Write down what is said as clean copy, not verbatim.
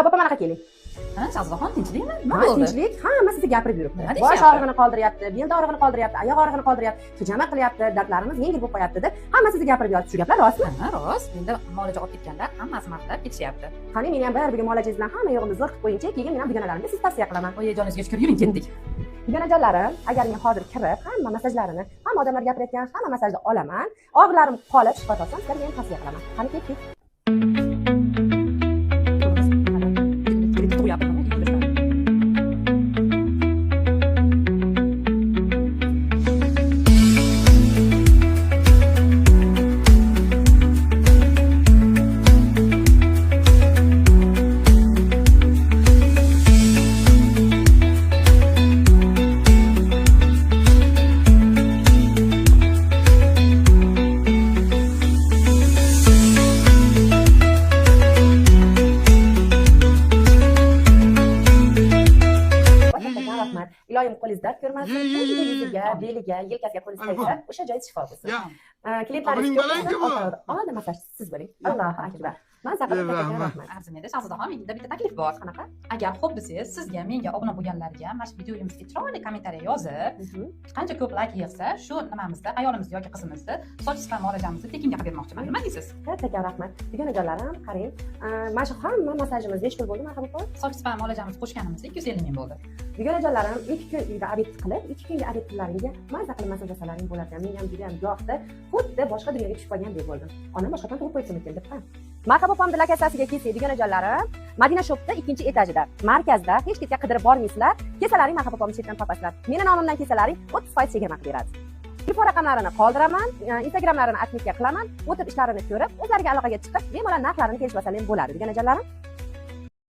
Opa, mana keling. Ha, Shahzodaxon, tinchlikmi? Nima Ha, bo'ldi? tinchlik, hamma sizni gapirib yuribdi. Nima Bosh deyishyapti? og'rig'ini qoldiryapti, bel og'rig'ini qoldiryapti, oyoq og'rig'ini qoldiryapti, hijama qilyapti, dardlarimiz yengil bo'lib qo'yapti deb hamma sizni gapirib yotibdi. Shu gaplar rostmi? Ha, rost. Menda muolaja olib ketganlar hammasi maqtab ketishyapti. Qani, meni ham bir bugun muolajangiz bilan hamma yo'g'imni zo'r qilib qo'yingchi, keyin men ham dugonalarimga sizni tavsiya qilaman. Oy, joningizga shukur, yuring, ketdik. Dugonajonlarim, agar men hozir kirib, hamma massajlarini, hamma odamlar gapirayotgan hamma massajni olaman, og'riqlarim qolib shifo topsam, sizlarga ham tavsiya qilaman. Qani, ketdik. Kattakon rahmat. Iloyim qo'lingiz dard ko'rmasin, Ye, ye, ye, ye. yuziga, beliga, yelkasiga qo'lingiz tegsa, o'sha joyi shifo bo'lsin. Ya. Klientlaringiz Obro'ng ko'p baland-ku bo'lsin, bu. oldin massaj siz bo'ling. Allohu akbar. Maza qilib Ye, kattakon rahmat. rahmat. Arzimaydi, Shahzodaxon, menda bitta taklif bor. Qanaqa? Agar xo'p desangiz, sizga, menga obuna bo'lganlarga mana shu videomizga chiroyli kommentariya yozib, qancha ko'p layk yig'sa, shu nimamizda ayolimizni yoki qizimizni soch spa muolajamizni tekinga qilib bermoqchiman. Nima deysiz? Kattakon rahmat. Dugonajonlarim, qarang. Mana shu hamma massajimiz necha pul bo'ldi, marhaba opa? Soch spa muolajamizni qo'shganimizda 250 ming bo'ldi. Dugonajonlarim, 2 kun uyda обед qilib, 2 kunga обед pullaringga maza qilib massaj jasalaring bo'lar ekan. Menga ham juda ham yoqdi. Xuddi boshqa dunyoga tushib qolgandek bo'ldim. Onam boshqatdan tug'ib qo'yibsimikin deb. Ha. Marhaba opam kassasiga kelsak, dugonajonlarim, Madina shopda 2-etajida, markazda, hech qayerga qidirib bormaysizlar. Kelsalaring Marhaba opamni chetdan topasizlar. Meni nomimdan kelsalaring 30% chegirma qilib beradi. Telefon raqamlarini qoldiraman, Instagramlarini отметка qilaman, o'tib ishlarini ko'rib, o'zlariga aloqaga chiqib, bemalol narxlarini kelishib olsalar bo'ladi, dugonajonlarim.